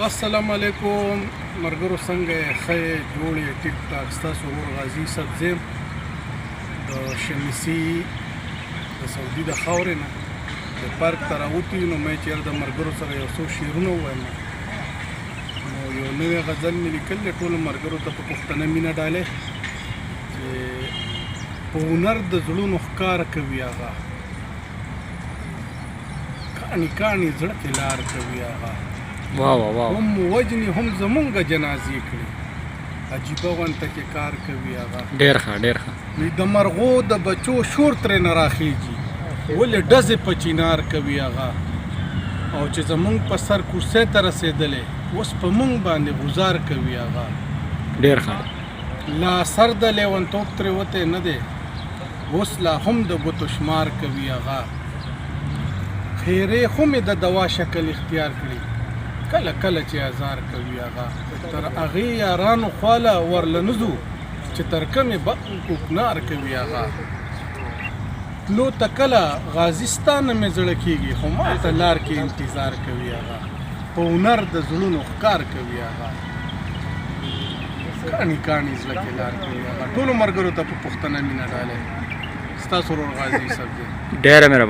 السلام علیکم مرګرو، څنګه یې؟ ښه یې، جوړ یې، ټیک ټاک؟ ستاسو ورور غازي سبزی یم د شمسي د سعودي د خاورې نه د پارک ته راوتی. نو مې چېرې د مرګرو سره یو څو شعرونه ووایم. نو یو نوی غزل مې لیکل دی، ټولو مرګرو ته په پښتنه مینه ډالۍ، چې په هنر د زړونو ښکار کوي هغه، کاڼي کاڼي زړه کې لار کوي هغه. واه واه واه! هم وجني هم زمونږ جنازې کړي، عجیبه غونته کې کار کوي هغه. ډیر ښه، ډیر ښه. وي د مرغو د بچو شور ترې نه راخیږي، ولې ډزې په چینار کوي هغه. او چې زمونږ په سر کرسۍ ته رسېدلی، اوس په مونږ باندې غزار کوي هغه. ډیر ښه. لا سر د لیونتوب ترې وتی نه دی، اوس لا هم د ګوتو شمار کوي هغه. خیرې خو مې د دوا شکل اختیار کړي، کله کله چې ازار کوي هغه. تر هغې یارانو خواله ورله نه ځو، چې تر کومې به کوکنار کوي هغه. تلو ته کله غازي ستا نه مې زړه کېږي، خو ما ته لار کې انتظار کوي هغه. په هنر د زړونو ښکار کوي هغه، کاڼي کاڼي زړه کې لار کوي هغه. ټولو ملګرو ته په پښتنه مینه ډالۍ، ستاسو ورور غازي صاحب دی. ډیره مهرباني.